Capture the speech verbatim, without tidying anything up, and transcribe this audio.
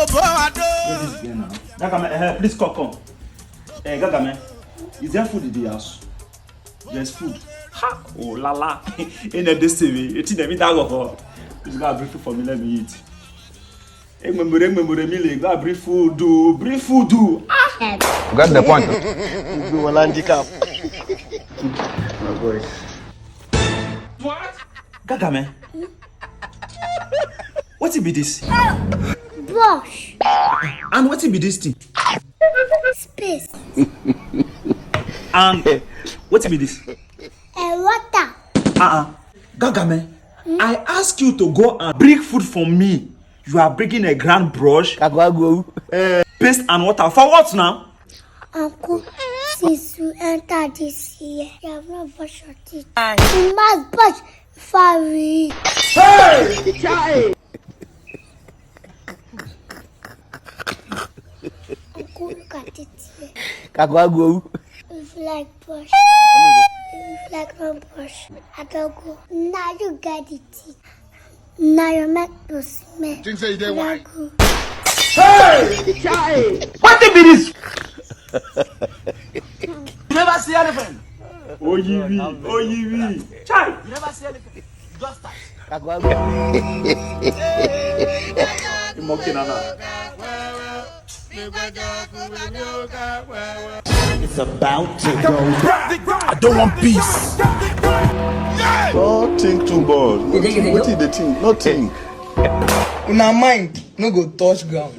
This girl now. Gagame, eh, please come, come. Eh, Gagame, is there food in the house? There's food. Ha! Oh, la la. In the same way, it's in the middle of all. Please go and bring food for me, let me eat. Hey, memory, memory, me, go and bring food, do, bring food, do. Ah! You got the point. You go one handicap. My boy. What? Gagame. What it be this? Brush. And what it be this thing? Space. And what it be this? A water. Uh-uh. Gagame, I ask you to go and bring food for me. You are bringing a grand brush, Kagwago. Uh, paste and water. For what now? Uncle, since you enter this year, you have not brushed your teeth. Aye. You must brush before we eat. Hey! Chai! Uncle, look at it here. Kagwago. If you like brush, if you like not brush, I don't go. Now you get the teeth. Now you make to smell. Think say you dey why? Hey! Chai! What it be this? You never see anything. Oyiwi, oyiwi. Chai! You never see anything. Just start. Kagwago. Imoke nana. It's about to go. I don't want peace. Don't think too much. Wetin dey think? Nothing. Una mind no go touch ground.